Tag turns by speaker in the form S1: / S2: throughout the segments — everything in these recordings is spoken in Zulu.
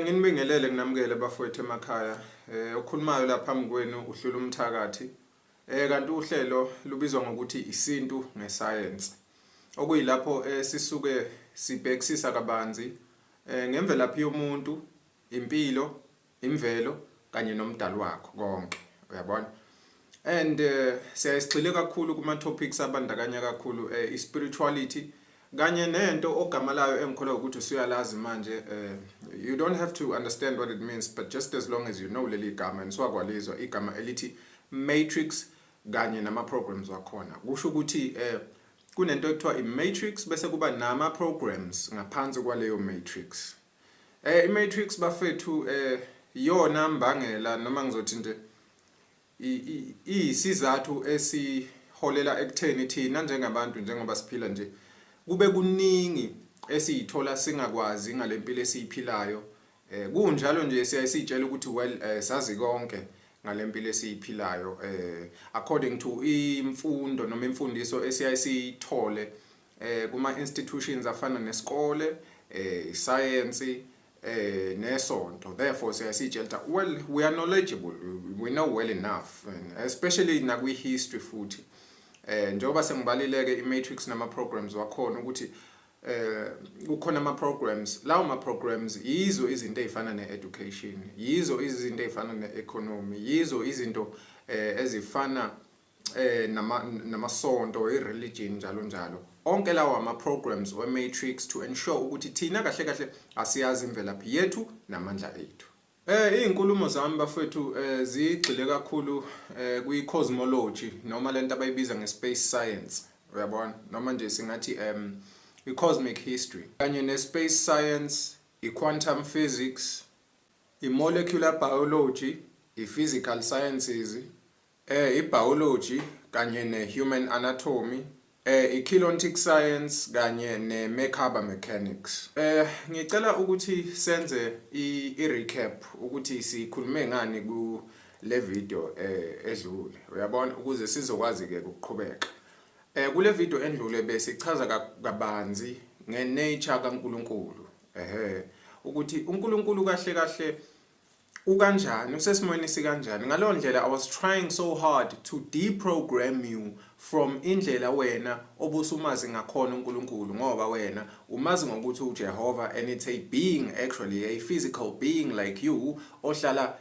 S1: Nginibingelele nginamukele bafowethu emakhaya. Okhulumayo la phambi kwenu uhlula umthakathi. Kanti uhlelo lubizwa ngokuthi isintu ngesayensi. Okuyilapho sisuke sibhekisisa kabanzi ngemvelaphi yomuntu, impilo, imvelo kanye nomdali wakho konke. Uyabona? And siyaye sigxile kakhulu kuma topics abandakanya kakhulu i-spirituality kanye nento ogama layo engikholwa ukuthi usuyalazi manje. You don't have to understand what it means, but just as long as you know leli gama and swakwalizwa igama elithi matrix kanye nama programs wakhona, kusho ukuthi kunento ekuthiwa i-matrix bese kuba nama programs ngaphansi kwaleyo matrix. I-matrix bafethu iyona mbangela, noma ngizothi nje iyisizathu esiholela ekutheni thina njengabantu, njengoba siphila nje, kube kuningi esiyithola singakwazi ngalempilo esiyiphilayo. Kunjalo nje siyaye sitshela ukuthi, well, sazi konke ngalempilo esiyiphilayo according to imfundo noma imfundiso esiyaye siyithole kuma institutions afana nesikole, science, nesonto. Therefore siyasitshela, well, we are knowledgeable, we know well enough, and especially nakwi history futhi. Njengoba sengibalileke i-matrix nama programs wakhona, ukuthi kukhona ama programs, lawo ma programs yizo izinto ezifana ne-education, yizo izinto ezifana ne-economy, yizo izinto ezifana namasonto, i-religion, njalo njalo. Onke lawo ama programs we-matrix to ensure ukuthi thina kahle kahle asiyazi imvelaphi yethu namandla ethu. Izinkulumo zami bafethu zigxile kakhulu kwi-cosmology, noma lento abayibiza nge-space science, uyabona, noma nje singathi i-cosmic history kanye ne-space science, i-quantum physics, i-molecular biology, i-physical sciences, i-biology kanye ne-human anatomy, i-Keylontic science kanye ne-Merkaba mechanics. Ngicela ukuthi senze i-recap ukuthi sikhulume ngani ku le video edlule. Uyabona, ukuze sizokwazi ke ukuqhubeka. Kule video endlule besichaza kabanzi nge-nature kaNkuluNkulu. Ehhe, ukuthi uNkulunkulu kahle kahle ukanjani, usesimweni sikanjani. Ngaleyo ndlela I was trying so hard to deprogram you from indlela wena obusumazi ngakhona uNkulunkulu, ngoba wena umazi ngokuthi uJehova, and it's a being, actually a physical being like you, ohlala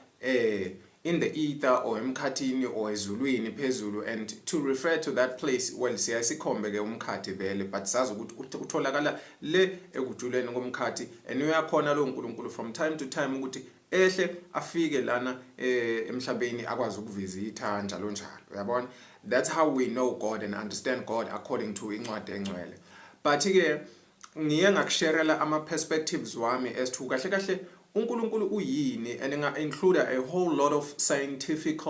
S1: in the ether or emkhathini or ezulwini phezulu. And to refer to that place, well, siyasikhombe ke umkhathi vele, but sazi ukuthi utholakala le ekujuleni komkhathi, and uyakhona lo uNkulunkulu from time to time ukuthi ehle afike lana emhlabeni, akwazi ukuvisitha, njalo njalo, uyabona. That's how we know God and understand God according to incwadi engcwele. But ke ngiye ngakusharela ama perspectives wami as to kahle kahle uNkulunkulu uyini, and nga include a whole lot of scientific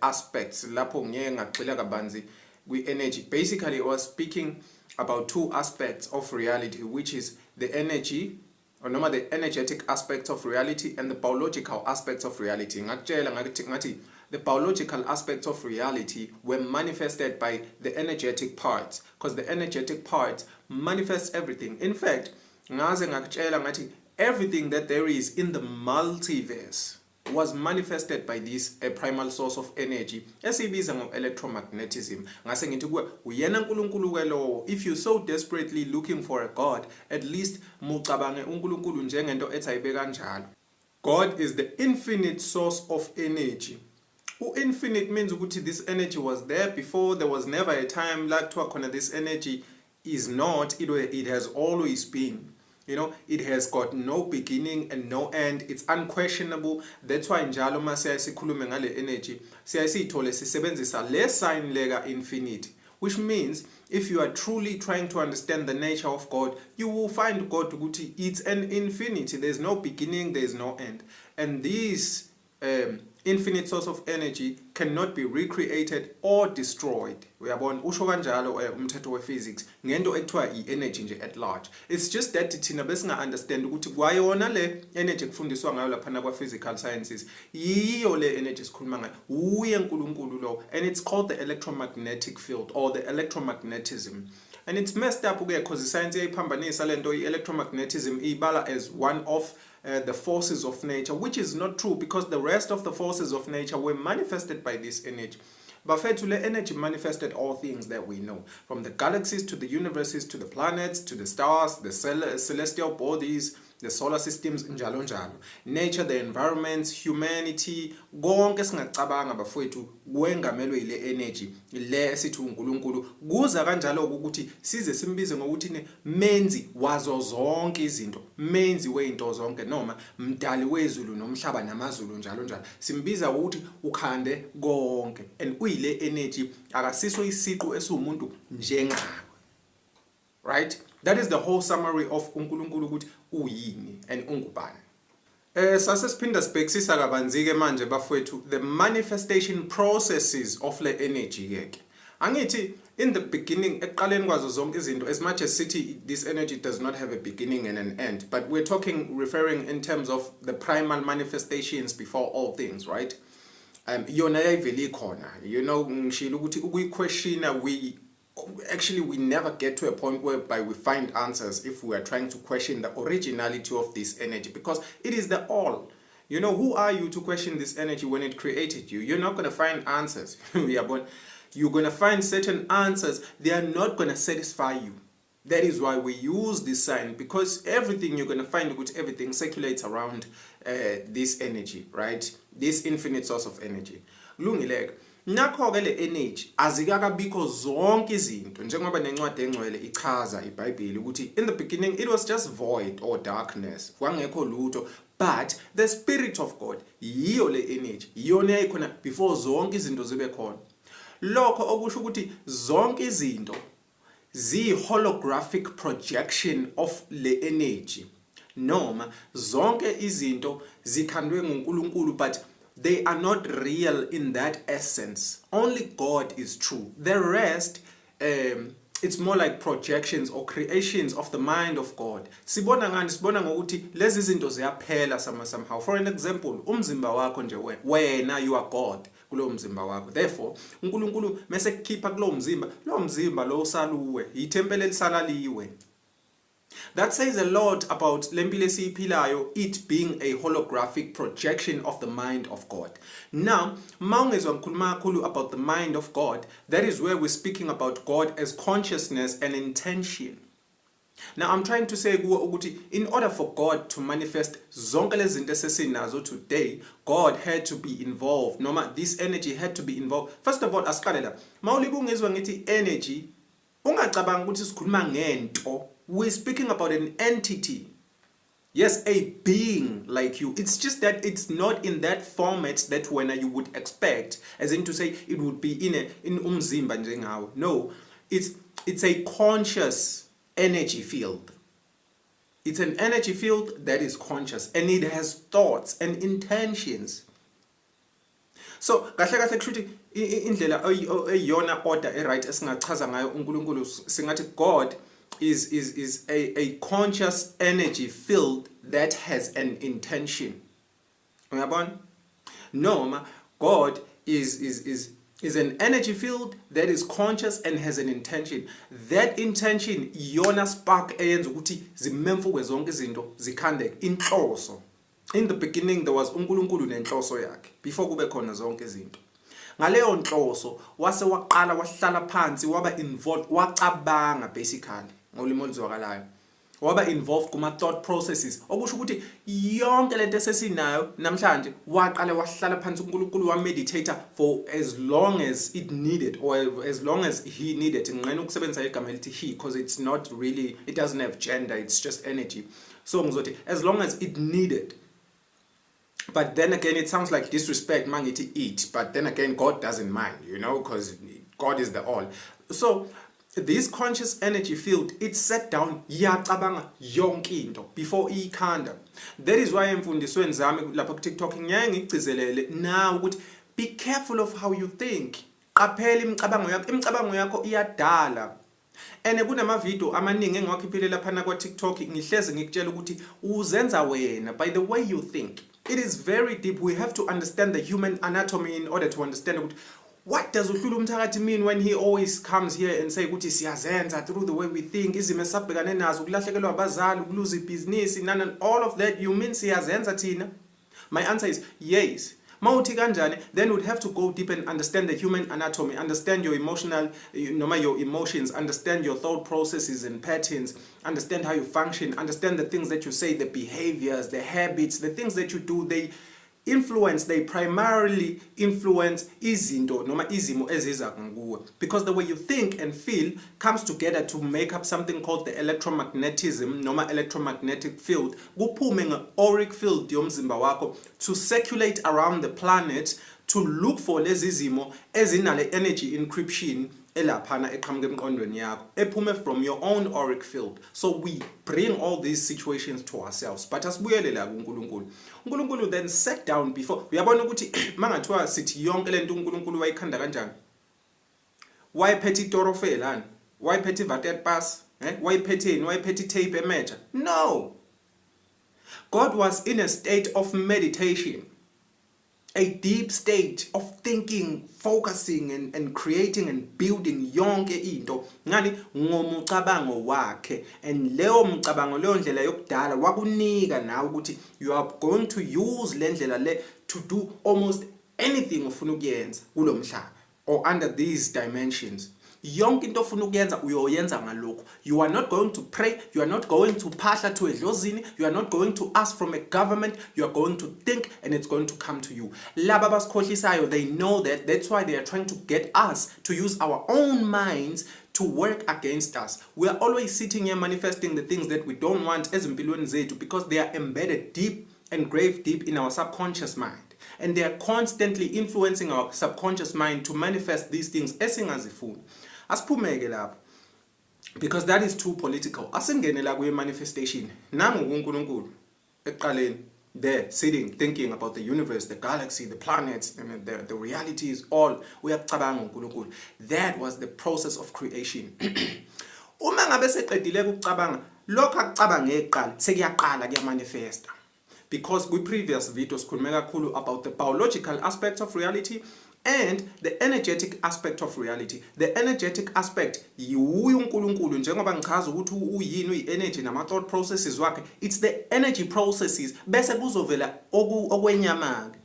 S1: aspects lapho ngiye ngagxila kabanzi kwi energy. Basically, I was speaking about two aspects of reality, which is the energy, or noma the energetic aspects of reality and the biological aspects of reality. Ngakutshela ngathi the biological aspects of reality were manifested by the energetic parts, because the energetic part manifests everything. In fact, ngaze ngakutshela ngathi everything that there is in the multiverse. was manifested by this primal source of energy esiyibiza ngo-electromagnetism. Ngase ngithi kuwe, uyena uNkulunkulu ke lowo. If you so desperately looking for a God, at least mucabange uNkulunkulu njengento ethi ayibe kanjalo. God is the infinite source of energy. U-infinite means ukuthi this energy was there before. There was never a time la kuthiwa khona this energy is not. It has always been. It has got no beginning and no end. It's unquestionable. That's why njalo uma siyaye sikhulume ngale energy, siyaye siyithole sisebenzisa le sign leka infinity, which means if you are truly trying to understand the nature of God, you will find God ukuthi it's an infinity. There's no beginning, there's no end, and this infinite source of energy cannot be recreated or destroyed. Uyabona, usho kanjalo umthetho we-physics ngento ekuthiwa i-energy nje at large. It's just that thina besinga-understand ukuthi kwayona le energy ekufundiswa ngayo laphana kwa-physical sciences yiyo le energy esikhuluma ngayo, uye uNkulunkulu lo, and it's called the electromagnetic field or the electromagnetism. And it's messed up ke because iscience iyayiphambanisa lento. I-electromagnetism iyibala as one of the forces of nature, which is not true, because the rest of the forces of nature were manifested by this energy. Bafethu, le energy manifested all things that we know, from the galaxies to the universes to the planets to the stars, the celestial bodies, the solar systems, njalo njalo, nature, the environments, humanity, konke singacabanga bafowethu kwengamelwe ile energy le esithi uNkulunkulu. Kuza kanjalo ukuthi size simbize ngokuthi ne menzi wazo zonke izinto, menzi wezinto zonke, noma mdali wezulu nomhlaba namazulu, njalo njalo. Simbiza ukuthi ukhande konke and uyile energy, akasiso isiqu esiwumuntu njengawe, right? That is the whole summary of uNkulunkulu ukuthi uyini and ungubani. Sase siphinda sibhekisisa kabanzi ke manje bafowethu the manifestation processes of le energy ke. Angithi in the beginning, ekuqaleni kwazo zonke izinto, as much as sithi this energy does not have a beginning and an end, but we're talking, referring in terms of the primal manifestations before all things, right? Yona yayivele ikhona. Ngishilo ukuthi ukuyiquestiona, we actually, we never get to a point whereby we find answers if we are trying to question the originality of this energy, because it is the all. Who are you to question this energy when it created you? You're not going to find answers, uyabona? You're going to find certain answers, they are not going to satisfy you. That is why we use this sign, because everything you're going to find ukuthi everything circulates around this energy, right? This infinite source of energy. Kulungile-ke. Nakho-ke le energy azikakabikho zonke izinto, njengoba nencwadi engcwele ichaza, iBhayibheli, ukuthi in the beginning it was just void or darkness, kwangekho lutho, but the spirit of God, yiyo le energy, iyona yayikhona before zonke izinto zibe khona. Lokho okusho ukuthi zonke izinto ziyi-holographic projection of le energy, noma zonke izinto zikhandwe nguNkulunkulu, but they are not real in that essence. Only God is true. The rest, it's more like projections or creations of the mind of God. Sibona ngani? Sibona ngokuthi lezi zinto ziyaphela somehow. For an example, umzimba wakho nje wena, you are God kulowo mzimba wakho. Therefore uNkulunkulu mase kukhipha kulowo mzimba, lowo mzimba lo usaluwe, ithempeli elisalaliwe. That says a lot about lempilo esiyiphilayo, it being a holographic projection of the mind of God. Now, mawungezwa ngikhuluma kakhulu about the mind of God, that is where we're speaking about God as consciousness and intention. Now I'm trying to say kuwe ukuthi in order for God to manifest zonke lezi zinto esesinazo today, God had to be involved, noma this energy had to be involved. First of all, asiqale la. Mawulibe ungezwa ngithi energy, ungacabanga ukuthi sikhuluma ngento. We're speaking about an entity. Yes, a being like you. It's just that it's not in that format that when you would expect, as in to say it would be in umzimba njengawe. No, it's a conscious energy field. It's an energy field that is conscious and it has thoughts and intentions. So kahle kahle kusho ukuthi indlela eyiyona order e-right esingachaza ngayo uNkulunkulu, singathi God is a conscious energy field that has an intention. Uyabona? Noma God is an energy field that is conscious and has an intention. That intention iyona spark eyenza ukuthi zimemfuke zonke izinto, zikhandeke inhloso. In the beginning there was uNkulunkulu nenhloso yakhe before kube khona zonke izinto. Ngaleyo nhloso wase waqala wahlala phansi, waba involved, wacabanga basically ngolimi oluzwakalayo. Waba involved kuma thought processes, okusho ukuthi yonke lento esesinayo namhlanje, waqala wahlala phansi uNkulunkulu, wa meditate for as long as it needed or as long as he needed. Nginqena ukusebenzisa igama elithi "he" because it's not really, it doesn't have gender, it's just energy. So ngizothi as long as it needed, but then again it sounds like disrespect mangithi "it", but then again God doesn't mind because God is the all. So this conscious energy field, it sat down, yacabanga yonke into before ikhanda. That is why emfundisweni zami lapha ku TikTok ngiyaye ngigcizelele now ukuthi be careful of how you think. Qaphela imicabango yakho, imicabango yakho iyadala. Ene kunamavidiyo amaningi engiwakhiphile laphana kwa TikTok, ngihleze ngikutshela ukuthi uzenza wena by the way you think. It is very deep. We have to understand the human anatomy in order to understand ukuthi what does uhlula umthakathi mean when he always comes here and say ukuthi siyazenza through the way we think. Izimo esabhekane nazo, ukulahlekelwa abazali, ukuluza ibhizinisi, none and all of that, you mean siyazenza thina? My answer is yes. Mawuthi kanjani, then we'd have to go deep and understand the human anatomy, understand your emotional, noma your emotions, understand your thought processes and patterns, understand how you function, understand the things that you say, the behaviors, the habits, the things that you do. They influence, they primarily influence izinto noma izimo eziza kuwe, because the way you think and feel comes together to make up something called the electromagnetism noma electromagnetic field, kuphume nge-auric field yomzimba wakho to circulate around the planet to look for lezi zimo ezinale energy encryption elaphana eqhamuka emqondweni yakho, ephume from your own auric field. So we bring all these situations to ourselves. But asibuyele la kuNkulunkulu. UNkulunkulu then sat down before, uyabona ukuthi mangathiwa sithi yonke lento uNkulunkulu wayikhanda kanjani, wayephethe itorofela, wayephethe iwaterpas, wayephetheni, wayephethe itape emeasure? No, God was in a state of meditation, a deep state of thinking, focusing and creating and building yonke into. Ngani? Ngomucabango wakhe. And leyo mcabango, leyo ndlela yokudala, wakunika nawe ukuthi you are going to use le ndlela le to do almost anything ofuna ukuyenza kulomhlaba or under these dimensions. Yonke into ofuna ukuyenza uyoyenza ngalokho. You are not going to pray, you are not going to phahla to edlozini, you are not going to ask from a government. You are going to think and it's going to come to you. Laba abasikhohlisayo, they know that. That's why they are trying to get us to use our own minds to work against us. We are always sitting here manifesting the things that we don't want ezimpilweni zethu because they are embedded deep and grave deep in our subconscious mind, and they are constantly influencing our subconscious mind to manifest these things esingazifuni. Asiphumeke lapho because that is too political. Asingene la kuye manifestation. Nangu uNkulunkulu ekuqaleni there, sitting, thinking about the universe, the galaxy, the planets, the realities all. Uyakucabanga uNkulunkulu. That was the process of creation. Uma ngabe seqedile ukucabanga lokho akucabange ekuqala, sekuyaqala kuyamanifesta, because kwi-previous video sikhulume kakhulu about the biological aspect of reality and the energetic aspect of reality. The energetic aspect yiwuye uNkulunkulu, njengoba ngichaza ukuthi uyini, uyi-energy nama-thought processes wakhe. It's the energy processes, bese kuzovela okwenyama-ke.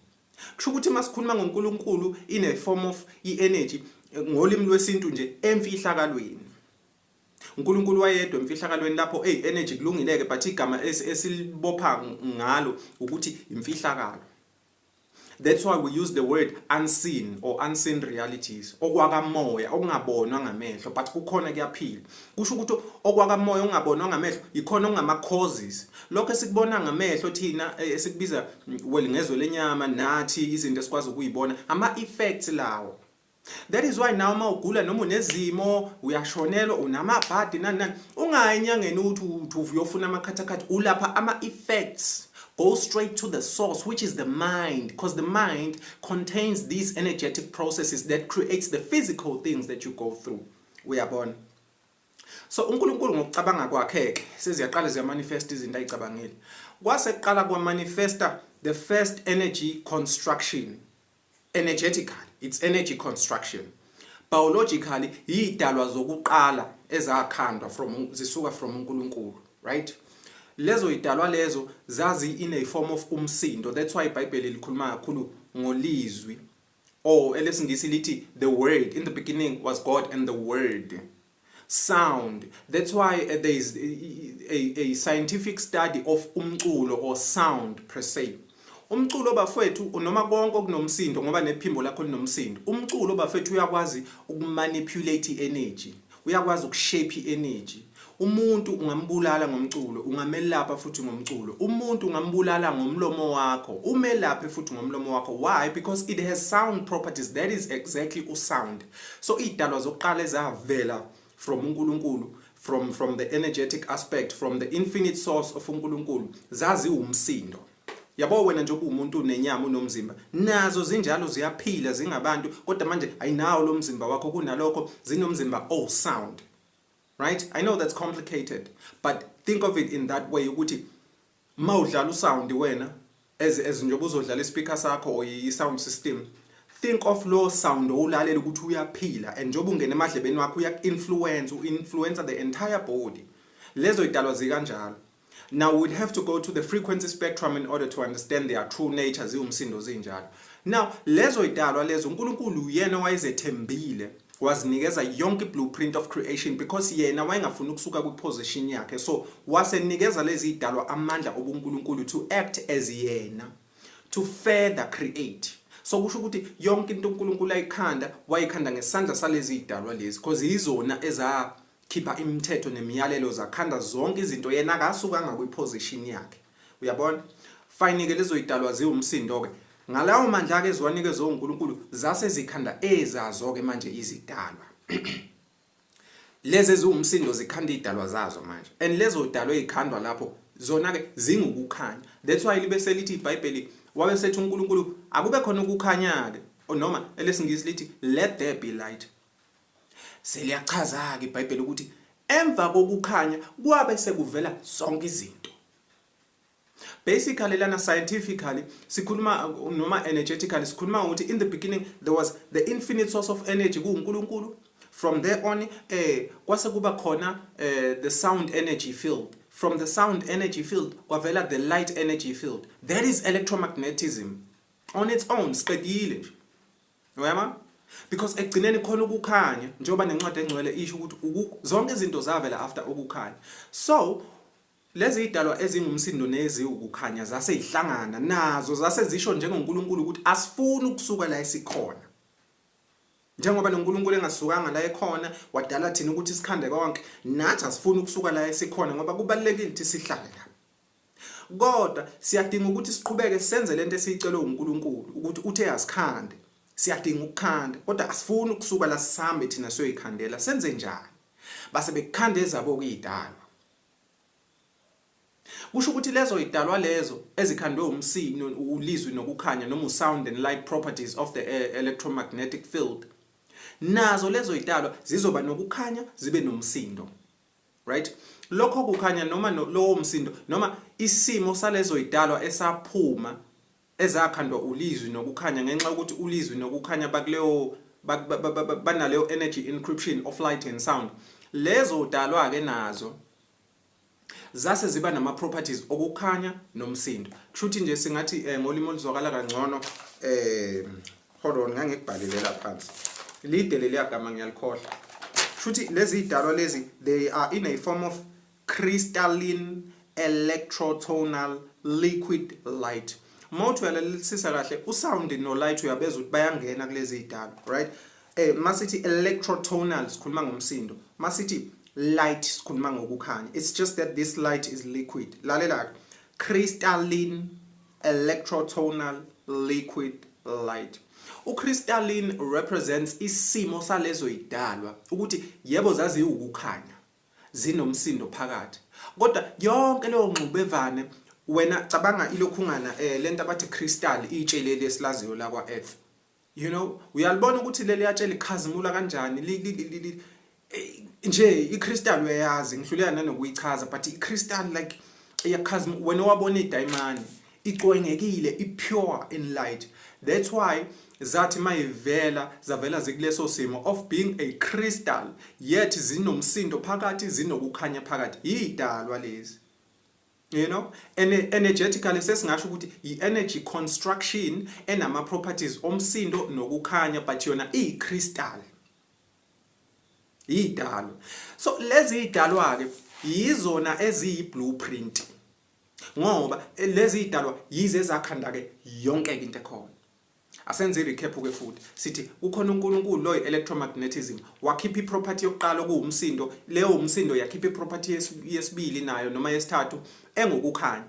S1: Kusho ukuthi masikhuluma ngoNkulunkulu in a form of i-energy, ngolimi lwesintu nje, emfihlakalweni, uNkulunkulu wayedwa emfihlakalweni lapho. Hey, energy kulungileke, but igama esilibopha ngalo ukuthi imfihlakalo. That's why we use the word unseen or unseen realities, okwakamoya okungabonwa ngamehlo, but kukhona, kuyaphila. Kusho ukuthi okwakamoya okungabonwa ngamehlo ikhona okungama causes. Lokho esikubona ngamehlo thina, esikubiza, well, ngezwe lenyama nathi, izinto esikwazi ukuyibona, ama effects lawo. That is why now mawugula noma unezimo, uyashonelwa, unamabhadi, nani nani, ungayi enyangeni uthi uyofuna amakhathakhatha ulapha ama effects. Go straight to the source, which is the mind, because the mind contains these energetic processes that creates the physical things that you go through. Uyabona? So uNkulunkulu ngokucabanga kwakhe ke, seziyaqala ziyamanifest izinto ayicabangile. Kwase kuqala kwamanifesta the first energy construction. Energetically, it's energy construction. Biologically, idalwa zokuqala ezakhandwa from, zisuka from uNkulunkulu, right? Lezo idalwa lezo zazi in a form of umsindo. That's why iBhayibheli likhuluma kakhulu ngolizwi, or elesingisi lithi "the Word". In the beginning was God and the Word, sound. That's why there is a scientific study of umculo or sound per se. Umculo, bafethu, noma konke okunomsindo, ngoba nephimbo lakho linomsindo. Umculo, bafethu, uyakwazi ukumanipulate i-energy, uyakwazi ukushape i-energy. Umuntu ungambulala ngomculo, ungamelapha futhi ngomculo. Umuntu ungambulala ngomlomo wakho, umelaphe futhi ngomlomo wakho. Why? Because it has sound properties. That is exactly usound. So idalwa zokuqala ezavela from uNkulunkulu, from the energetic aspect, from the infinite source of uNkulunkulu, zazi umsindo. Yabo, wena nje umuntu unenyama, unomzimba, nazo zinjalo, ziyaphila, zingabantu, kodwa manje ayinawo lo mzimba wakho. Kunalokho zinomzimba oh sound, right? I know that's complicated, but think of it in that way, ukuthi mawudlala usound wena, as njengoba uzodlala ispeaker sakho or i-sound system, think of lo sound owulalela ukuthi uyaphila, and njengoba ungena emadlebeni wakho uyaku-influence, u-influence the entire body. Lezo idalwa zikanjalo. Now we'd have to go to the frequency spectrum in order to understand their true nature. Ziwumsindo, zinjalo. Now lezo idalwa lezo, uNkulunkulu uyena wayezethembile, wazinikeza yonke blueprint of creation, because yena wayengafuni ukusuka kwiposition yakhe. So wasenikeza lezi idalwa amandla obuNkulunkulu to act as yena, to further create. So kusho ukuthi yonke into uNkulunkulu ayikhanda, wayikhanda ngesandla salezi idalwa lezi, because yizona ezakhipha imithetho nemiyalelo, zakhanda zonke izinto. Yena akasukanga kwiposition yakhe, uyabona? Fine ke, lezo idalwa ziwumsindo ke. Ngalawo mandla ke eziwanikezwe uNkulunkulu, zase zikhanda ezazo ke manje izidalwa. Lezi eziwumsindo zikhanda idalwa zazo manje, and lezo dalwa ezikhandwa lapho zona ke zingukukhanya. That's why libe selithi iBhayibheli, wabe sethi uNkulunkulu, "Akube khona ukukhanya ke," noma elesingisi lithi, "Let there be light." Seliyachaza ke iBhayibheli ukuthi emva kokukhanya kwabe sekuvela zonke izinto. Basically lana, scientifically sikhuluma, noma energetically sikhuluma ukuthi in the beginning there was the infinite source of energy, kuNkulunkulu. From there on kwase kuba khona the sound energy field. From the sound energy field kwavela the light energy field. That is electromagnetism on its own. Siqedile nje, uyama? Because ekugcineni khona ukukhanya, njengoba nencwadi engcwele isho ukuthi zonke izinto zavela after ukukhanya. So lezi idalwa ezingumsindo neziwukukhanya zase zihlangana nazo, zase zisho njengoNkulunkulu ukuthi asifuni ukusuka la esikhona. Njengoba noNkulunkulu engasukanga la ekhona, wadala thina ukuthi sikhande konke, nathi asifuni ukusuka la esikhona, ngoba kubalulekile ukuthi sihlale la, kodwa siyadinga ukuthi siqhubeke senze lento esiyicelwe uNkulunkulu, ukuthi uthe asikhande, siyadinga ukukhanda, kodwa asifuni ukusuka la sihambe thina siyoyikhandela. Senze njani? Base bekukhanda ezabo kuyidalwa. Kusho ukuthi lezo idalwa lezo ezikhandwe umsindo, ulizwi nokukhanya, noma usound and light properties of the electromagnetic field, nazo lezo idalwa zizoba nokukhanya, zibe nomsindo, right? Lokho kukhanya noma lowo msindo noma isimo salezo idalwa esaphuma, ezakhandwa ulizwi nokukhanya, ngenxa yokuthi ulizwi nokukhanya bakuleyo banaleyo energy encryption of light and sound, lezo dalwa ke nazo zase ziba nama properties okukhanya nomsindo. Kushuthi nje singathi ngolimi oluzwakala kangcono, hold on, ngangikubhalile la phansi, lide leli gama, ngiyalikhohlwa. Kushuthi lezi idalwa lezi, they are in a form of crystalline electrotonal liquid light. Mawuthi uyalalelisisa kahle, usound no light uyabeza ukuthi bayangena kulezi idalwa, right? Masithi electrotonal sikhuluma ngomsindo, masithi light sikhuluma ngokukhanya. It's just that this light is liquid. Lalela ke, crystalline electrotonal liquid light. Ucrystalline represents isimo salezo idalwa, ukuthi yebo, zaziwukukhanya, zinomsindo phakathi, kodwa yonke leyo ngxubevane, wena cabanga ilokhungana lento abathi crystal, itshe leli esilaziyo la kwa earth. Uyalibona ukuthi leli yatshe likhazimula kanjani nje i-crystal, uyayazi, ngihluleka nanokuyichaza, but i-crystal like iyakhazimula. Wena wabona idayimani icwengekile, i-pure in light. That's why zathi mayivela, zavela zikuleso simo of being a crystal, yet zinomsindo phakathi, zinokukhanya phakathi. Yidalwa lezi. Energetically sesingasho ukuthi i-energy construction enama properties omsindo nokukhanya, but yona iyi-crystal, idalwa. So lezi idalwa ke yizona eziyi blueprint, ngoba lezi idalwa yize ezakhanda ke yonke into ekhona. Asenze i-recap ke futhi. Sithi kukhona uNkulunkulu lo electromagnetism, wakhipha iproperty yokuqala okuwumsindo. Leyo umsindo yakhipha iproperty yesibili nayo noma yesithathu engokukhanya.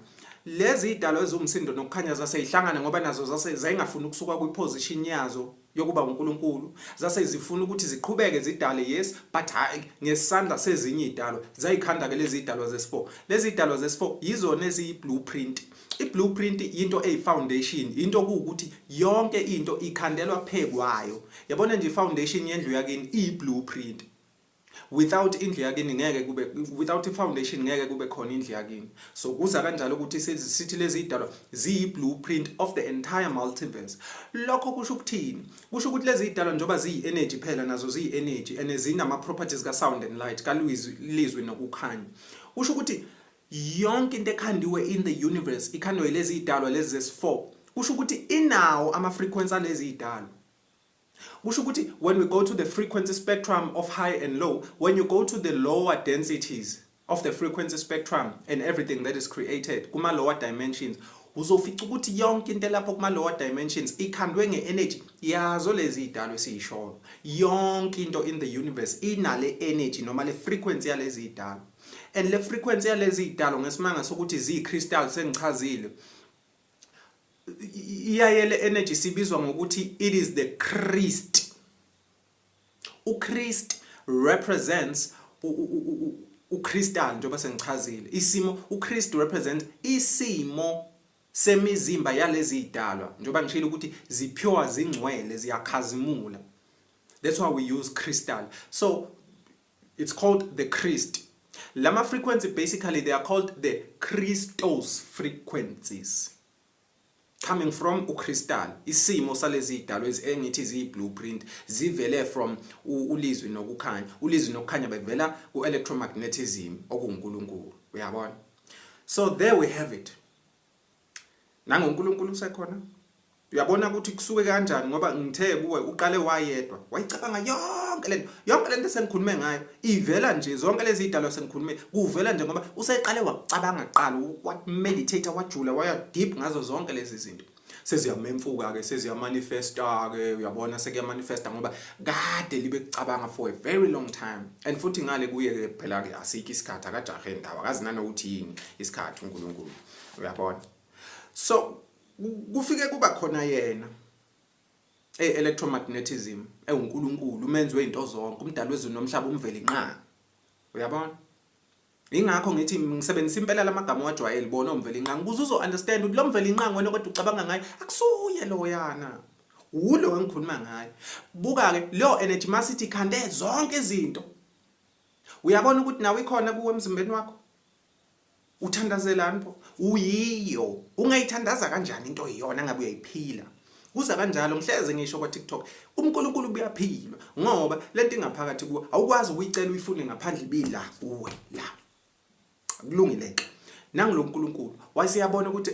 S1: Lezi idalwa eziwumsindo nokukhanya zaseyihlangana ngoba nazo zase zayingafuni ukusuka kwiposition yazo yokuba uNkulunkulu, zase zifuna ukuthi ziqhubeke zidale, yes, but hayi ngesandla sezinye idalwa. Zayikhanda ke lezi idalwa zesi4. Lezi idalwa zesi4 yizona eziyi blueprint. I-blueprint into eyi-foundation, into kuwukuthi yonke into ikhandelwa phekwayo. Yabona nje, i-foundation yendlu yakini iyi-blueprint. Without indlu yakini ngeke kube, without i-foundation ngeke kube khona indlu yakini. So kuza kanjalo ukuthi sithi lezi idalwa ziyi-blueprint of the entire multiverse. Lokho kusho ukuthini? Kusho ukuthi lezi idalwa, njengoba ziyi-energy phela, nazo ziyi-energy and zinama-properties ka-sound and light, kalwizwi lizwi nokukhanya. Kusho ukuthi yonke into ekhandiwe in the universe ikhandwe lezi idalwa lezi zesi4. Kusho ukuthi inawo ama-frequency alezi idalwa. Kusho ukuthi when we go to the frequency spectrum of high and low, when you go to the lower densities of the frequency spectrum and everything that is created kuma lower dimensions, uzofica ukuthi yonke into lapho kuma lower dimensions ikhandwe nge-energy yazo lezi idalwa esiyishoyo. Yonke into in the universe inale energy noma le frequency yalezi idalwa, and le frequency yalezi idalwa, ngesimanga sokuthi ziyi-crystal, sengichazile, iyaye le energy sibizwa ngokuthi it is the Christ. uChrist represents uCrystal, njengoba sengichazile isimo. uChrist represents isimo semizimba yalezi idalwa, njengoba ngishilo ukuthi zipure, zingcwele, ziyakhazimula. That's why we use crystal. So it's called the Christ. Lama frequency, basically they are called the Christos frequencies, coming from uCrystal, isimo salezi idalwa engithi ziyi blueprint, zivele from ulizwi nokukhanya. Ulizwi nokukhanya bevela ku electromagnetism okuNkulunkulu, uyabona? So there we have it. NangoNkulunkulu usekhona. Uyabona ukuthi kusuke kanjani? Ngoba ngithe kuwe uqale wayedwa, wayicabanga yonke lento. Yonke lento esengikhulume ngayo ivela nje, zonke lezi idalwa sengikhulume kuvela nje ngoba useqale wakucabanga kuqala, wa meditate, wajula, waya deep ngazo zonke lezi zinto. Seziyamemfuka ke, seziyamanifesta ke. Uyabona, sekuyamanifesta ngoba kade libe kucabanga for a very long time. And futhi ngale kuye ke phela ke asikho isikhathi, akajahe indawo, akazi nanokuthi yini isikhathi uNkulunkulu, uyabona? So kufike kuba khona yena e-electromagnetism ewuNkulunkulu, umenzi wezinto zonke, umdali wezulu nomhlaba, umveli nqa, uyabona? Ingakho ngithi ngisebenzisa impela lamagama wajwayele bona umveli nqa, ukuze uzo understand ukuthi lo mveli nqa wena kodwa ucabanga ngaye akusuye loyana, ulo engikhuluma ngaye. Buka ke leyo energy masithi ikhande zonke izinto. Uyabona ukuthi nawe ikhona kuwe emzimbeni wakho? Uthandazelani pho? Uyiyo. Ungayithandaza kanjani into iyona ngabe uyayiphila? Kuza kanjalo, ngihleze ngisho kwa TikTok, uNkulunkulu ubuyaphilwa ngoba lento ingaphakathi kuwe. Awukwazi ukuyicela uyifune ngaphandle, ibila kuwe la. Kulungile ke. Nangu uNkulunkulu wayeseyabona ukuthi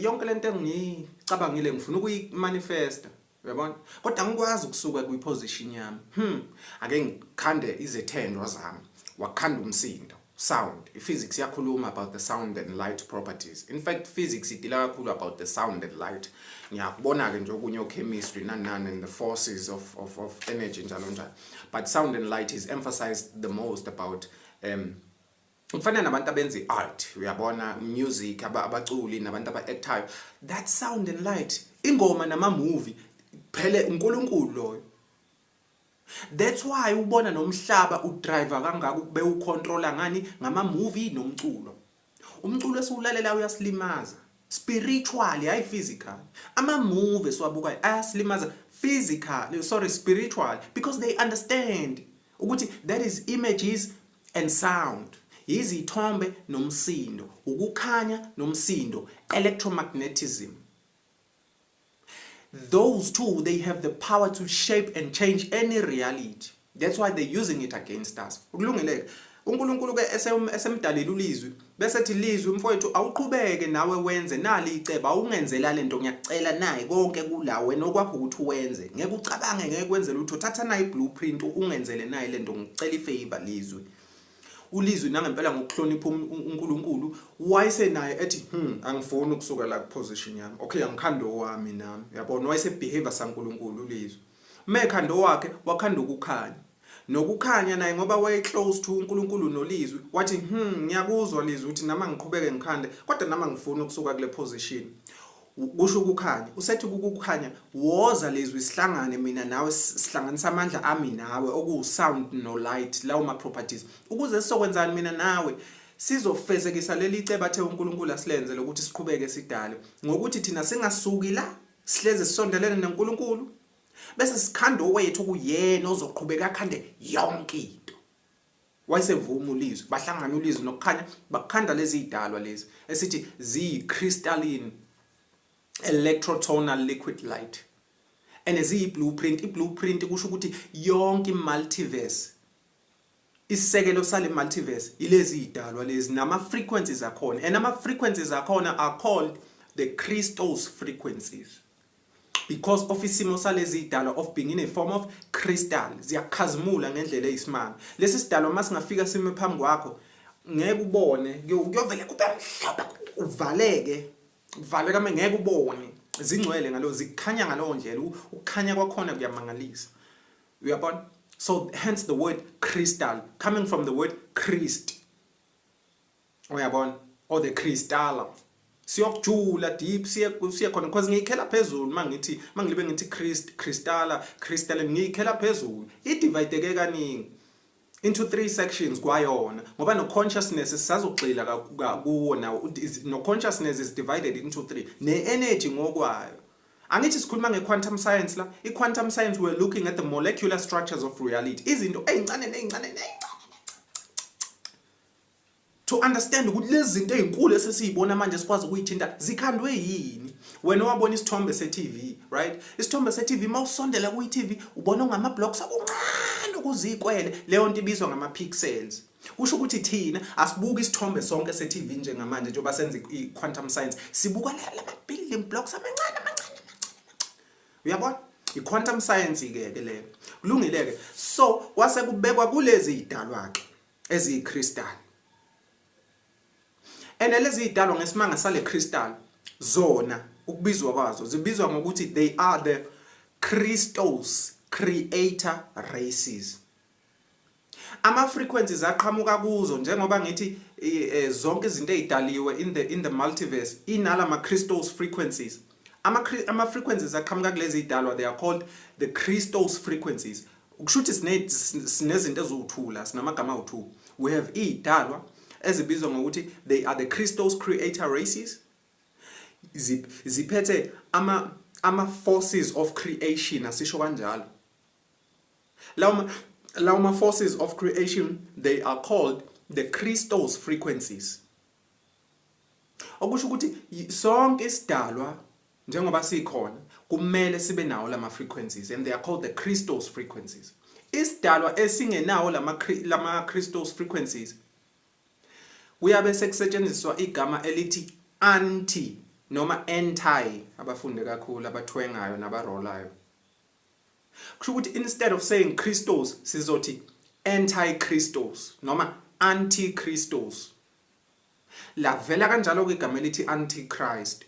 S1: yonke lento engiyicabangile ngifuna ukuyimanifesta, uyabona, kodwa angikwazi ukusuka kwiposition yami. Ake ngikhande izethendwa zami. Wakhanda umsindo, sound. I-physics iyakhuluma about the sound and light properties. In fact, physics ideala kakhulu about the sound and light. Ngiyakubona-ke nje okunye o-chemistry nani nani and the forces of energy, njalo njalo, but sound and light is emphasized the most about kufana nabantu abenza i-art, uyabona, music, abaculi nabantu aba-actayo, that sound and light, ingoma nama-movie phele uNkulunkulu loyo. That's why ubona nomhlaba udrive kangaka ukube ucontrola ngani? Ngama-movie nomculo. Umculo esiwulalela uyasilimaza spiritually, hayi physical. Ama-movie esiwabukayo ayasilimaza physical, sorry, spiritual, because they understand ukuthi that is images and sound, izithombe nomsindo, ukukhanya nomsindo, electromagnetism. Those two, they have the power to shape and change any reality. That's why they're using it against us. Ukulungileke. uNkulunkulu ke esemdalile uLizwi bese ethi, "Lizwi mfowethu, awuqhubeke nawe wenze nali icebo, awungenzela lento, ngiyakucela, nayi konke kula, wena okwakho ukuthi wenze, ngeke ucabange, ngeke kwenze lutho, thatha nayi blueprint, ungenzele nayi lento, ngicela ifavor, Lizwi." ULizwi nangempela ngokuhlonipha uNkulunkulu wayesenaye ethi, angifuni ukusuka la kuposition yami, okay, angikhanda owami nami." Yabona, wayesebehave saNkulunkulu uLizwi. Mekhanda owakhe, wakhanda ukukhanya. Nokukhanya naye, ngoba waye close to uNkulunkulu noLizwi, wathi, ngiyakuzwa Lizwi ukuthi nama ngiqhubeke ngikhande, kodwa nama ngifuna ukusuka kule position." Kusho ukukhanya, usethi kukukhanya, "Woza Lizwi, sihlangane mina nawe, sihlanganisa amandla ami nawe, okuwu sound no light, lawo ma properties, ukuze sizokwenzani mina nawe? Sizofezekisa leli cebo athe uNkulunkulu asilenze lokuthi siqhubeke sidale, ngokuthi thina singasuki la, sihleze sisondelene noNkulunkulu, bese sikhanda owethu okuyena ozoqhubeka akhande yonke into." Wayesevuma uLizwi, bahlangana uLizwi nokukhanya, bakhanda lezi idalwa lezi esithi ziyi-crystalline electrotonal liquid light and ziyi-blueprint. I-blueprint kusho ukuthi yonke i-multiverse, isisekelo sale multiverse ilezi idalwa lezi nama frequencies akhona, and ama frequencies akhona are called the Christos frequencies because of isimo salezi idalwa of being in a form of crystal. Ziyakhazimula ngendlela eyisimanga. Lesi sidalwa masingafika sime phambi kwakho, ngeke ubone, kuyovele kube mhlophe, uvaleke, kuvaleka, ngeke ubone. Zingcwele ngalo, zikhanya ngalowo ndlela, ukukhanya kwakhona kuyamangalisa, uyabona? So hence the word crystal, coming from the word Christ, uyabona, or the crystalla. Siyokujula deep, siye khona, because ngiyikhela phezulu mangithi, mangilibe ngithi Christ, crystalla, crystalline, ngiyikhela phezulu. I-divideke kaningi into three sections kwayona, ngoba no consciousness sisazogxila kuwo nawo. No consciousness is divided into three, ne energy ngokwayo. Angithi sikhuluma nge-quantum science la? I-quantum science, we're looking at the molecular structures of reality, izinto ey'ncane ney'ncane ney'ncane, to understand ukuthi lezi zinto ey'nkulu esesiyibona manje, sikwazi ukuyithinta, zikhandwe yini. Wena wabona isithombe se-TV, right? Isithombe se-TV, uma usondela kuyi-TV, ubona ongama-blocks okuncane okuzikwele. Leyo nto ibizwa ngama-pixels. Kusho ukuthi thina asibuki isithombe sonke se-TV njengamanje, njengoba senza i-quantum science, sibuka lama building blocks amancane amancane amancane amancane, uyabona? I-quantum science ke leyo. Kulungile ke. So kwase kubekwa kulezi idalwa ke eziyi-crystal, and lezi idalwa ngesimanga sale crystal, zona ukubizwa kwazo, zibizwa ngokuthi they are the Christos creator races. Ama frequencies aqhamuka kuzo, njengoba ngithi zonke izinto ezidaliwe in the multiverse inala ma Christos frequencies, ama frequencies aqhamuka kulezi idalwa, they are called the Christos frequencies. Kusho ukuthi sinezinto eziwu2 la, sinamagama awu2. We have idalwa ezibizwa ngokuthi they are the Christos creator races, ziphethe ama forces of creation, asisho kanjalo. Lawo ma forces of creation, they are called the Christos frequencies. Okusho ukuthi sonke isidalwa njengoba sikhona kumele sibe nawo lama frequencies, and they are called the Christos frequencies. Isidalwa esingenawo lama Christos frequencies, kuyabe sekusetshenziswa igama elithi anti noma anti, abafunde kakhulu, abathwengayo nabarolayo. Kusho ukuthi instead of saying Christos, sizothi anti-Christos noma anti-Christos. Lavela kanjalo ke igama elithi antichrist,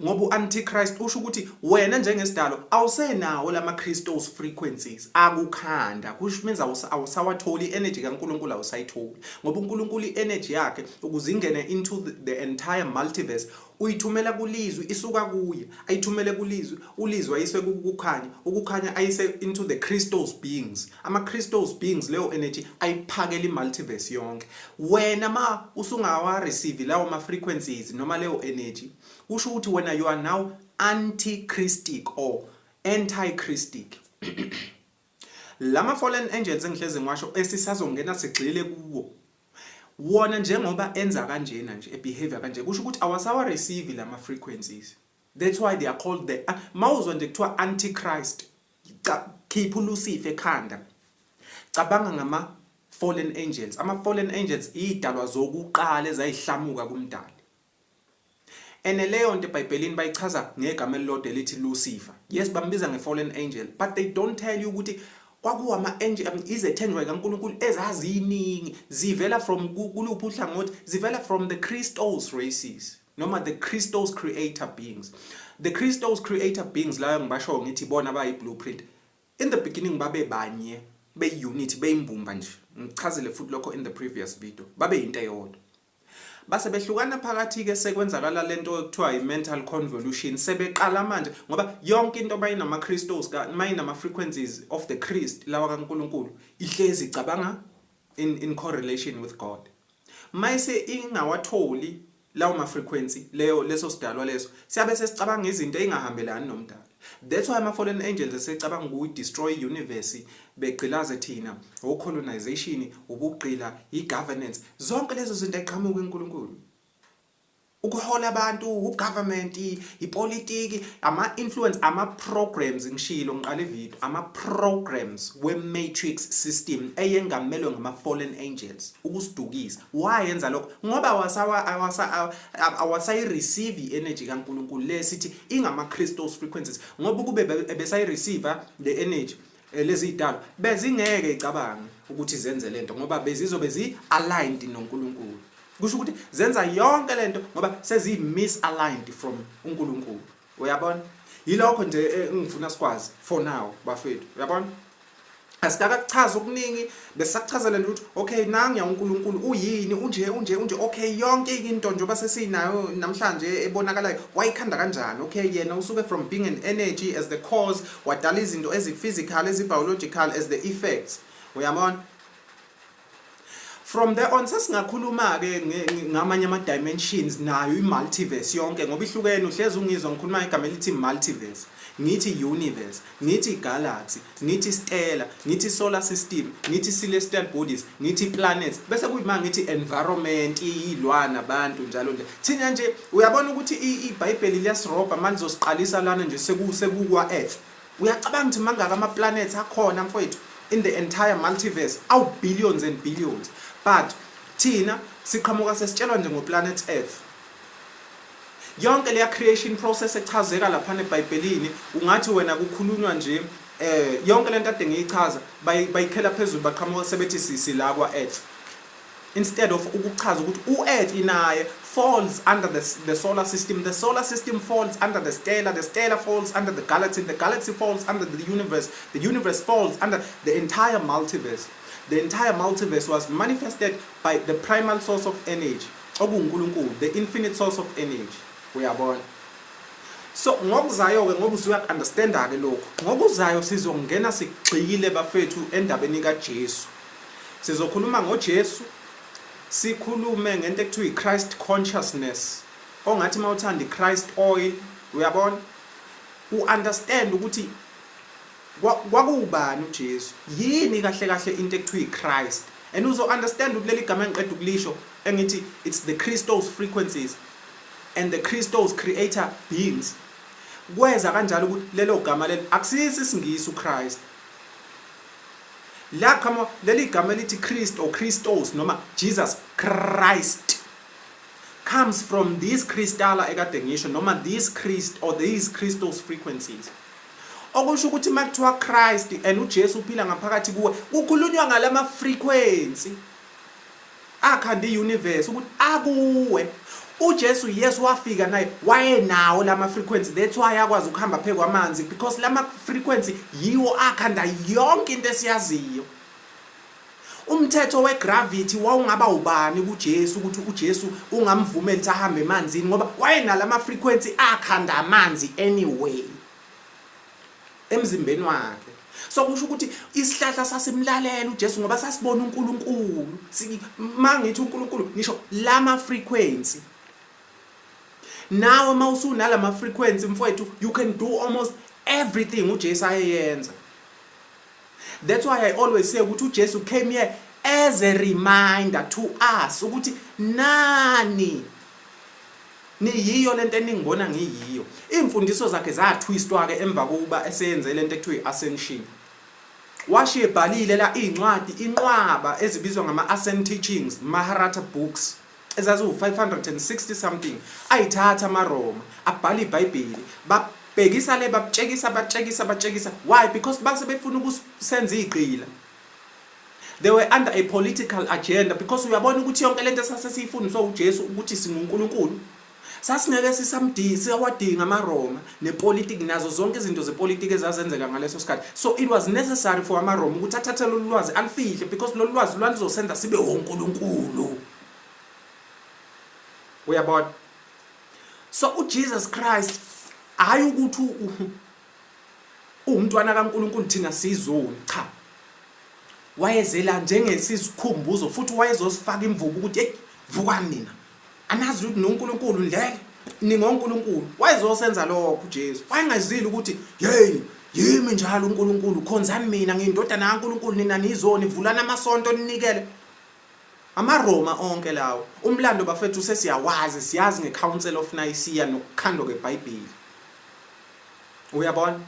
S1: ngoba u-antichrist usho ukuthi wena njengesidalo awusenawo lama Christos frequencies akukhanda, kusho means awusawatholi i-energy kaNkulunkulu, awusayitholi, ngoba uNkulunkulu i-energy yakhe ukuze ingene into the entire multiverse, uyithumela kuLizwi, isuka kuye, ayithumele kuLizwi, uLizwi ayise kukukhanya, ukukhanya ayise into the Christos beings, ama Christos beings leyo energy ayiphakela i-multiverse yonke. Wena ma usungawa receive lawo ma frequencies noma leyo energy, kusho ukuthi wena you are now anti-christic or anti-christic. Lama fallen angels engihleze ngiwasho, esisazongena sigxile kuwo wona, njengoba enza kanjena nje, ebehavior kanje, kusho ukuthi awasawa receive lama frequencies. That's why they are called the mawuzwa nje kuthiwa antichrist, khipha uLucifer ekhanda. Cabanga ngama fallen angels. Ama fallen angels idalwa zokuqala ezayihlamuka kuMdali. Ene leyo nto eBhayibhelini bayichaza ngegama elilodwa elithi Lucifer. Yes, bambiza nge-fallen angel, but they don't tell you ukuthi kwakuwama angel, izethenjwa kaNkulunkulu ezaziningi, zivela from kuluphi uhlangothi, zivela from the Christos races noma the Christos creator beings. The Christos creator beings layo ngibasho ngithi bona bayi blueprint. In the beginning babe banye, beyi-unit, beyimbumba nje. Ngichazile futhi lokho in the previous video. Babe yinto eyodwa. Base behlukana phakathi ke, sekwenzakala lento ekuthiwa i-mental convolution. Sebeqala manje, ngoba yonke into bayinama Christos, mayinama frequencies of the Christ lawa kaNkuluNkulu, ihlezi icabanga in correlation with God. Mayise ingawatholi lawo ma frequency, leyo leso sidalwa leso siyabe sesicabanga izinto ezingahambelani nomdali. That's why ama fallen angels esecabanga ukuyi destroy universe, begqilaze thina, o colonization, ubugqila, i-governance, zonke lezo zinto eqhamuka eNkulunkulu, ukuhola abantu, ugovernment, ipolitiki, ama-influence, ama-programs. Ngishilo ngiqala ivideo, ama-programs we-matrix system eyengamelwe ngama-fallen angels ukusidukisa. Why yenza lokho? Ngoba awasayi-receive i-energy kaNkulunkulu le sithi ingama-Christos frequencies, ngoba ukube ebesayi-receive le energy, lezi idalwa bezingeke icabange ukuthi zenze lento, ngoba bezizobe zi-aligned noNkulunkulu. Kusho ukuthi zenza yonke lento ngoba sezi misaligned from uNkulunkulu, uyabona? Yilokho nje engifuna sikwazi for now, bafethu, uyabona? Asikakakuchaza okuningi, besakuchazela nje ukuthi okay, nangiya uNkulunkulu uyini, unje, unje, unje. Okay, yonke into njengoba sesinayo namhlanje ebonakalayo, wayikhanda kanjani? Okay, yena usuke from being an energy as the cause, wadala izinto ezi-physical, ezi-biological as the effects, uyabona? From there on sesingakhuluma ke ngamanye ama dimensions, nayo i-multiverse yonke, ngoba ihlukene. Uhlezi ungizwa ngikhuluma ngegama elithi multiverse, ngithi universe, ngithi galaxy, ngithi stellar, ngithi solar system, ngithi celestial bodies, ngithi planets, bese kuyima ngithi environment, izilwane, abantu, njalo nje. Thina nje, uyabona ukuthi iBhayibheli liyasirobha manje, zosiqalisa lana nje sekukwa earth. Uyacabanga ukuthi mangaka ama planets akhona, mfowethu, in the entire multiverse? Awu billions and billions, but thina siqhamuka sesitshelwa nje ngoplanet Earth. Yonke leya creation process echazeka lapha eBhayibhelini, ungathi wena kukhulunywa nje yonke lento ade ngiyichaza, bayikhela phezulu, baqhamuka sebethi sila kwa Earth, instead of ukuchaza ukuthi u-Earth naye falls under the solar system, the solar system falls under the stellar, the stellar falls under the galaxy, the galaxy falls under the universe, the universe falls under the entire multiverse. The entire multiverse was manifested by the primal source of energy, okuwuNkulunkulu, the infinite source of energy, uyabona? So ngokuzayo ke, ngoba usuyaku-understanda ke lokho, ngokuzayo sizongena sigxile, bafethu, endabeni kaJesu. Sizokhuluma ngoJesu, sikhulume ngento ekuthiwa i-Christ consciousness, ongathi mawuthanda i-Christ oil, uyabona? U-understand ukuthi kwakuwubani uJesu, yini kahle kahle into ekuthiwa i-Christ, and uzo understand ukuthi leli gama engiqeda ukulisho engithi it's the Christos frequencies and the Christos creator beings, kweza kanjalo ukuthi lelo gama lelo akusisi isiNgisi. uChrist la qhamuka leli gama elithi Christ or Christos noma Jesus Christ comes from this crystalla ekade ngisho, noma this Christ or these Christos frequencies, okusho ukuthi makuthiwa Christ and uJesu uphila ngaphakathi kuwe, kukhulunywa ngalama frequency akhanda i-universe ukuthi akuwe. uJesu, yes, wafika naye wayenawo lama frequency. That's why akwazi ukuhamba phezu kwamanzi, because lama frequency yiwo akhanda yonke into esiyaziyo. Umthetho wegravity wawungaba ubani kuJesu ukuthi uJesu ungamvumeli ukuthi ahambe emanzini? Ngoba wayenalama frequency akhanda amanzi anyway emzimbeni wakhe. So kusho ukuthi isihlahla sasimlalela uJesu ngoba sasibona uNkulunkulu. Mangithi uNkulunkulu, ngisho lama frequency. Nawe mawusunalama frequency, mfowethu, you can do almost everything uJesu ayeyenza. That's why I always say ukuthi uJesu came here as a reminder to us ukuthi nani niyiyo lento eningibona ngiyiyo. Imfundiso zakhe zatwistwa ke emva kokuba eseyenze lento ekuthiwa i-ascension. Washiye ebhalile la iy'ncwadi inqwaba ezibizwa ngama-Ascent Teachings, Maharata Books, ezaziwu-560 something. Ayithatha amaRoma, abhala iBhayibheli, babhekisa le, babutshekisa, batshekisa, batshekisa. Why? Because base befuna ukusenza iy'gqila. They were under a political agenda because uyabona ukuthi yonke lento esase siyifundiswa uJesu ukuthi singuNkulunkulu, sasingeke sisamdinga, siyawadinga amaRoma nepolitiki nazo zonke izinto zepolitiki ezazenzeka ngaleso sikhathi. So it was necessary for amaRoma ukuthi athathe lolu lwazi alifihle because lolu lwazi lwaluzosenza sibe onkulunkulu. Uyabona? So uJesus Christ, hayi ukuthi uwumntwana kaNkulunkulu, thina sizoni, cha, wayezela njengesizikhumbuzo futhi wayezosifaka imvubu ukuthi, "Hey, vukani nina, anazi ukuthi noNkulunkulu ndlela ningoNkulunkulu." Wayezosenza lokho uJesu. Wayengazili ukuthi, "Hey, yimi njalo uNkulunkulu, khonzani mina, ngiyindodana kaNkulunkulu, nina nizoni, vulana amasonto ninikele." AmaRoma onke lawo. Umlando, bafethu, sesiyawazi, siyazi ngeCouncil of Nicaea nokukhandwa kweBhayibheli. Uyabona?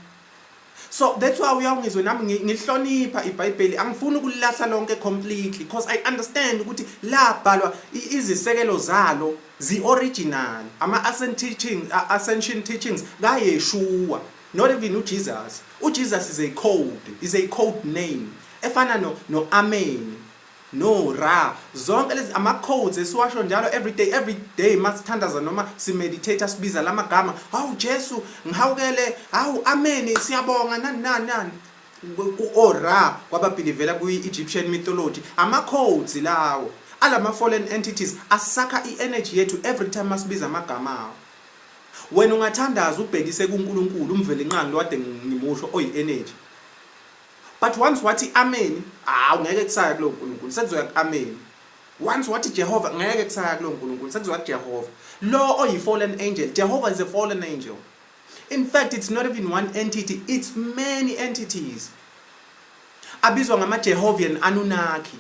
S1: So that's why uyawungizwe nami ngihlonipha iBhayibheli. Angifuni ukulilahla lonke completely because I understand ukuthi labhalwa, izisekelo zalo zi-original, ama-ascent teachings, ascension teachings kaYeshua, not even uJesus. UJesus is a code, is a code name efana no amen, no ra, zonke lezi ama-codes esiwasho njalo every day, every day masithandaza noma simeditate, sibiza lamagama, "Hawu Jesu, ngihawukele, hawu amen, siyabonga," nani nani nani, o-Ra kwababelievela kwi-Egyptian mythology. Ama-codes lawo alama fallen entities asakha i-energy yethu every time masibiza amagama awo. Wena ungathandaza ubhekise kuNkulunkulu uMvelinqangi lo kade ngimusho oyi-energy, but once wathi amen, hawu, ngeke kusaya kulowo nkulunkulu, sekuzoya ku-amen. Once wathi Jehova, ngeke kusaya kulowo nkulunkulu, sekuzoya kuJehova lo oyi-fallen angel. Jehovah is a fallen angel. In fact, it's not even one entity, it's many entities abizwa ngama-Jehovian Anunnaki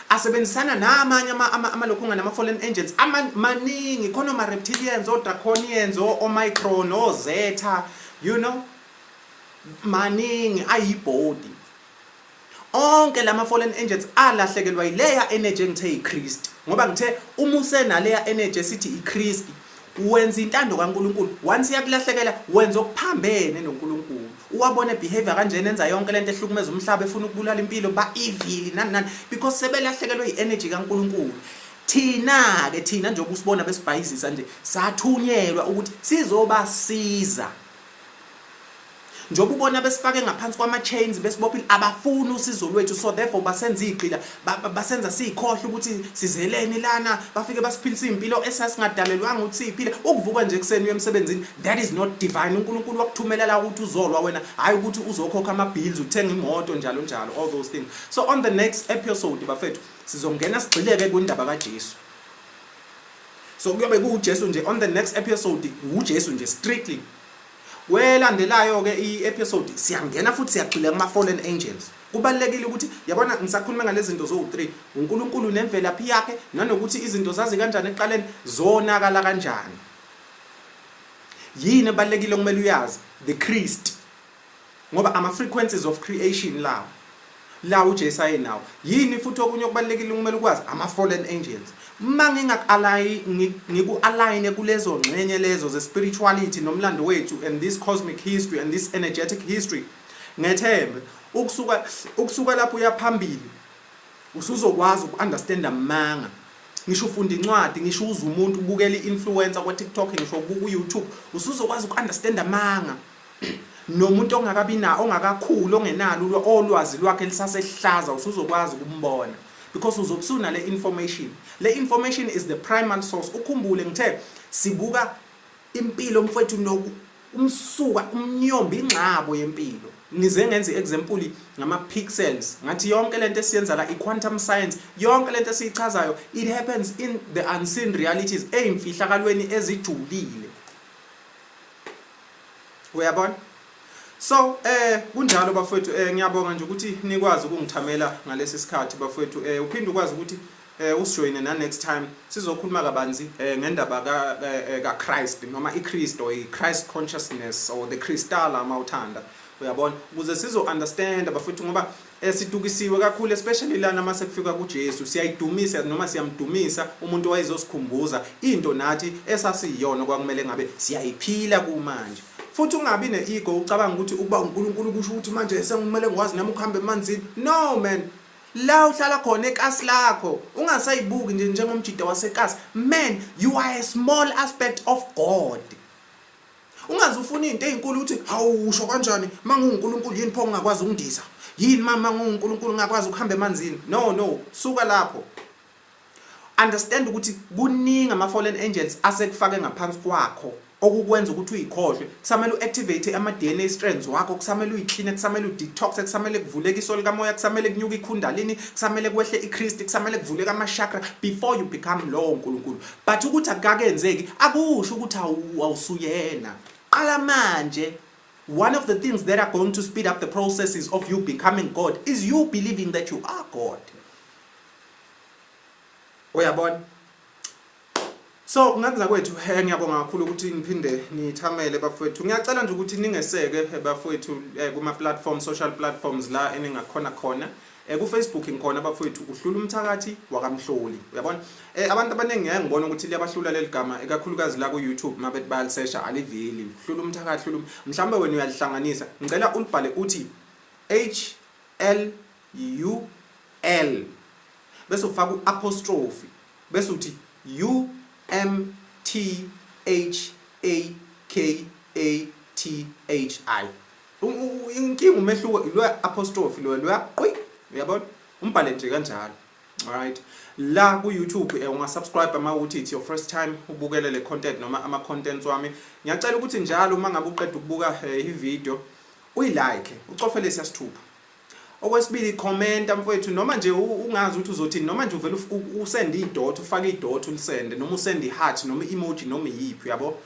S1: asebenzisana namanye amalokhunga nama-fallen angels maningi khona, oma-reptilians, o-draconians, o-omicron, o-zeta, maningi ayibhodi. Onke lama fallen angels alahlekelwa yileya energy engithe iChrist, ngoba ngithe uma usenaleya energy esithi iChrist, wenza intando kaNkuluNkulu. Once iyakulahlekelwa, wenza okuphambene noNkulunkulu. Uwabone behavior kanjena, enza yonke lento ehlukumeza umhlaba, efuna ukubulala impilo, ba evil, nani nani, because sebelahlekelwe i-energy kaNkuluNkulu. Thina ke, thina njengoba usibona besibhayizisa nje, sathunyelwa ukuthi sizobasiza. Njengoba ubona besifake ngaphansi kwama-chains, besibophile, abafuni usizo lwethu, so therefore basenza iy'gqila, basenza siy'khohlwe ukuthi sizeleni lana. Bafike basiphilisa iy'mpilo esasingadalelwanga ukuthi siy'phile. Ukuvuka nje ekuseni uye emsebenzini, that is not divine. UNkulunkulu wakuthumela la ukuthi uzolwa wena, hhayi ukuthi uzokhokha ama-bills, uthenga imoto, njalo njalo, all those things. So on the next episode, bafethu, sizongena sigxileke kwindaba kaJesu. So kuyobe kuwuJesu nje on the next episode, uJesu nje strictly. Kwelandelayo-ke i-episode siyangena futhi siyagxila kuma-fallen angels. Kubalulekile ukuthi, yabona, ngisakhuluma ngalezi zinto zowu-3, uNkulunkulu nemvelaphi yakhe, nanokuthi izinto zazi kanjani ekuqaleni, zonakala kanjani. Yini ebalulekile okumele uyazi? The Christ, ngoba ama-frequencies of creation lawo la uJesu ayenawo. Yini futhi okunye okubalulekile kumele ukwazi? Ama-fallen angels. Uma ngiku-align kulezo ngxenye lezo ze-spirituality nomlando wethu and this cosmic history and this energetic history, ngethembe ukusuka lapho uya phambili usuzokwazi uku-understand amanga. Ngisho ufunda incwadi, ngisho uze umuntu ubukela i-influencer kwa-TikTok, ngisho ubuka u-YouTube, usuzokwazi uku-understand amanga nomuntu ongakabi na ongakakhuli, ongenalo olwazi lwakhe lisasehlaza, usuzokwazi ukumbona because uzobe usunale information. Le information is the primal source. Ukhumbule ngithe sibuka impilo, mfowethu, noku umsuka, umnyombo, ingxabo yempilo. Ngize ngenze i-example ngama-pixels, ngathi yonke lento esiyenza la, i-quantum science, yonke lento esiyichazayo, it happens in the unseen realities, ey'mfihlakalweni ezijulile. Uyabona? So kunjalo, bafowethu. Ngiyabonga nje ukuthi nikwazi ukungithamela ngalesi sikhathi, bafowethu. Uphinde ukwazi ukuthi usijoyine na next time, sizokhuluma kabanzi ngendaba ka Christ noma iChrist or iChrist consciousness or the Crystal, mawuthanda. Uyabona, ukuze sizo understand bafethu, ngoba sidukisiwe kakhulu, especially lana mase kufika kuJesu. Siyayidumisa noma siyamdumisa umuntu owayezosikhumbuza into nathi esasiyona kwakumele ngabe siyayiphila kumanje. Futhi ungabi ne-ego, ucabanga ukuthi ukuba uNkulunkulu kusho ukuthi manje sengimele ngikwazi nami ukuhamba emanzini. No man, la uhlala khona ekasi lakho, ungasayibuki nje njengomjida wasekasi. Man, you are a small aspect of God. Ungaze ufune into ezinkulu ukuthi hawu, usho kanjani, manguNkulunkulu yini pho ngingakwazi ukundiza yini, mama nguNkulunkulu ngakwazi ukuhamba emanzini? No, suka lapho. Understand ukuthi kuningi ama fallen angels asekufake ngaphansi kwakho okukwenza ukuthi uyikhohlwe. Kusamele uactivate ama DNA strands wakho, kusamele uyiclean, kusamele udetox, kusamele kuvuleke iso likamoya, kusamele kunyuke ikundalini, kusamele kwehle iChrist, kusamele kuvuleke ama chakra before you become lowo uNkulunkulu. But ukuthi akukakenzeki akusho ukuthi awusuyena. Qala manje. One of the things that are going to speed up the processes of you becoming God is you believing that you are God. Uyabona? So ngane zakwethu, ngiyabonga kakhulu ukuthi niphinde nithamele bafowethu. Ngiyacela nje ukuthi ningeseke bafowethu kuma platforms, social platforms la eningakhona khona. Ku Facebook ngikhona bafowethu, uHlula Umthakathi wakaMhloli. Uyabona? Abantu abaningi ngeke ngibona ukuthi liyabahlula leli gama, ikakhulukazi la ku YouTube mabethi bayalisesha aliveli. Hlula Umthakathi, hlula. Mhlawumbe wena uyalihlanganisa. Ngicela ulibhale uthi HLUL, bese ufaka u-apostrophe, bese uthi UMTHAKATHI. Inkinga, umehluko lo apostrophe lo lo qwi. Uyabona, umbhale nje kanjalo. Alright, la ku YouTube unga subscribe uma uthi it's your first time ubukele le content noma ama contents wami. Ngiyacela ukuthi njalo uma ngabe uqeda ukubuka i-video, uyilike, ucofe lesiya sithupha. Okwesibili, commenta mfowethu, noma nje ungazi ukuthi uzothini, noma nje uvela usende idot, ufake idot, ulisende, noma usende i-heart, noma i-emoji, noma iyiphi, uyabo.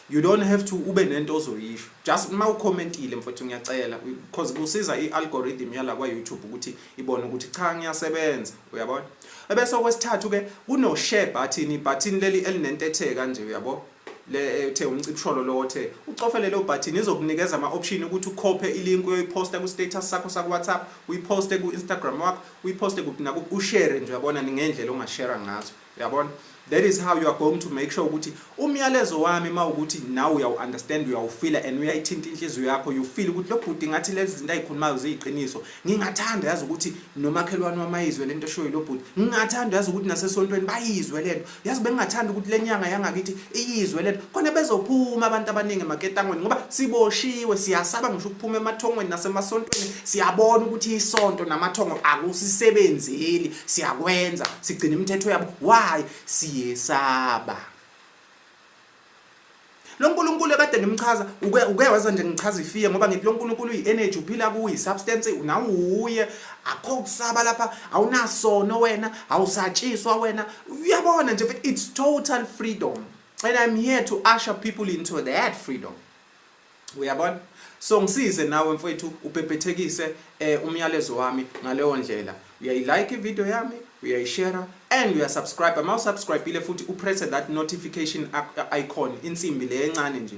S1: You don't have to ube nento ozoyisho, just uma ucommentile mfowethu, ngiyacela, because kusiza i-algorithm yala kwa-YouTube ukuthi ibone ukuthi cha, ngiyasebenza, uyabona. Ebese okwesithathu ke, kuno share button, ibutton leli elinentethe kanje, uyabo, le ethe umcibisholo lo othe ucofele leyo button, izokunikeza ama-option ukuthi ukhophe ilink, uyoyiposta ku-status sakho saku-WhatsApp, uyiposte ku-Instagram wakho, uyiposte kuphi nakuphi, ushare nje, uyabona, ngendlela ongashare ngazo, uyabona. That is how you are going to make sure ukuthi umyalezo wami mawukuthi nawe uyawu-understand, uyawufila and uyayithinta inhliziyo yakho. You feel ukuthi lo bhuti ngathi lezi zinto ayikhulumayo ziyiqiniso. Ngingathanda yazi ukuthi nomakhelwane wami ayizwe lento eshoyo lo bhuti. Ngingathanda yazi ukuthi nasesontweni bayizwe lento. Yazi bengingathanda ukuthi le nyanga yangakithi iyizwe lento, khona bezophuma abantu abaningi emaketangweni, ngoba siboshiwe, siyasaba ngisho ukuphuma emathongweni nasemasontweni. Siyabona ukuthi isonto namathongo akusisebenzeli, siyakwenza, sigcina imithetho yabo. Why? Siyesaba lo nkulunkulu ekade ngimchaza. Uke waza nje ngichaza ifear, ngoba ngithi lo nkulunkulu uyi-energy, uphila kuyi substance, nawuye akho kusaba lapha, awunasono wena, awusatshiswa wena, uyabona nje, it's total freedom and I'm here to usher people into that freedom, uyabona. So ngisize nawe mfowethu, ubhebhethekise umyalezo wami ngaleyo ndlela. Uyayilike ivideo yami, uyayishare and uyasubscribe. Uma usubscribeile futhi, upress that notification icon, insimbi le encane nje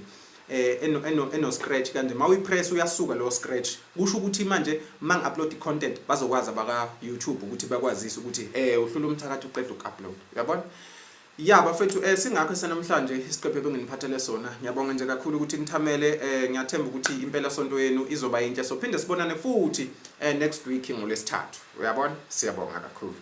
S1: eno scratch kanje. Mawuyipress uyasuka lo scratch, kusho ukuthi manje mangi-upload i-content bazokwazi abaka YouTube ukuthi bakwazise ukuthi uHlula Umthakathi uqeda uku-upload, uyabona. Ya bafethu, singakho sanamhlanje isiqephu ebenginiphathele sona. Ngiyabonga nje kakhulu ukuthi nithamele. Ngiyathemba ukuthi impela sonto yenu izoba yinhle. So phinde sibonane futhi next week ngolesithathu, uyabona. Siyabonga kakhulu.